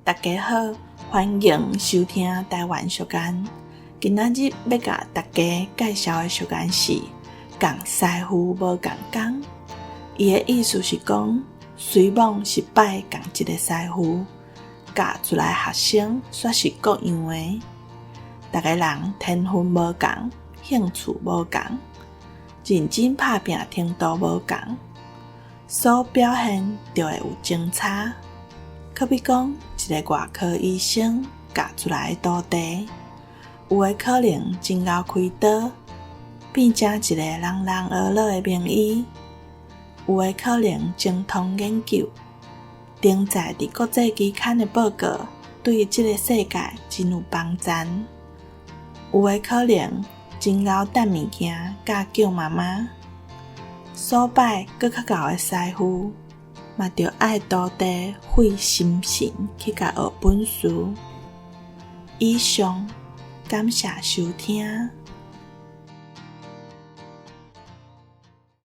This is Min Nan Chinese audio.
大家好，歡迎收聽台灣俗諳。今仔日欲共大家介紹的俗諳是“仝師傅無仝工”。伊的意思是講，雖罔是拜仝一个師傅，教出來學生煞是各樣的。逐个人天分無仝，興趣無仝，認真拍拚程度無仝，所表現就會有精差。可比講，一个外科醫生教出來的徒弟，有的可能真𠢕開刀，變成一个人人學樂的名醫；有的可能精通研究，登載佇國際期刊的報告，對這个世界真有幫贊；有的可能真𠢕擲物件，佮叫媽媽。所拜閣較𠢕的師傅，嘛著愛徒弟費心神去共學本事。以上，感謝收聽。